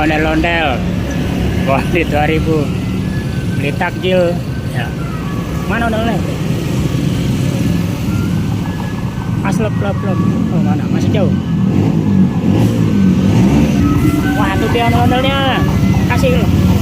ondel-ondel. Beli 2000. Beli takjil. Ya. Mana ondel-ondel? Aslep, lep. Oh, mana? Masih jauh. Wah, itu dia ondel-ondelnya. Kasih loh.